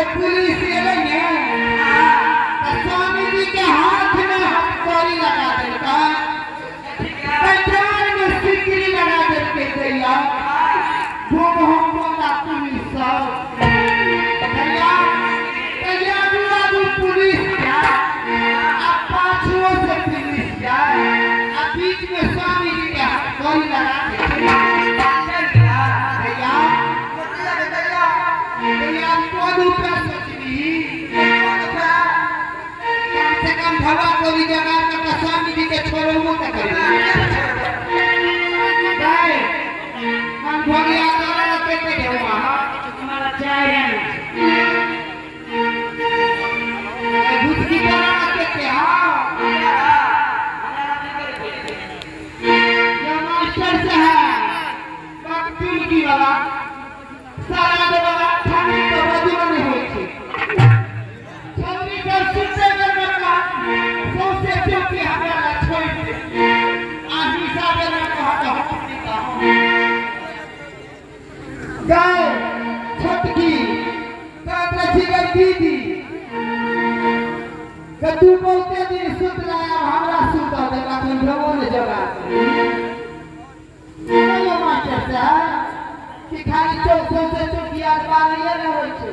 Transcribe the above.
जे पुलिस एलै ने त स्वामी जी के हाथ में हथकड़ी लगा देलकै, पैजाम में सिकड़ी लगा देलकै। दैया घूम हम बोला पुलिस सब दैया दैया आगू पुलिस जाए आ पाछुओ से पुलिस जाए आ बीच में स्वामी जी के हथकड़ी लगा देलकै। दैया दैया कोन उपाय सोचबी? कम से कम भवा कोली जगह का स्वामी जी के छोड़बो त करी। हम भगिया तोरा केते देबो? हमारा चाय है भुसकी तोरा केते? हां या मास्टर साहब बाप की वाला सारा वाला खाली तो बजुआ नहीं होई छै। छौरी सब सुनते बेर में कहत सौंसे चौकी हमरा ला छोड़ दे आ हिसाब बेर में कहत हम नहीं कहब। गाय छोटकी कहत रही गे दीदी के तू बहुते दिन सुतला अब हमरा सुतल दे बाकी भगवान ने जगा दे। मास्टर साहब कि खाली चौक सौंसे चौकिया बारिये ने होइ छै।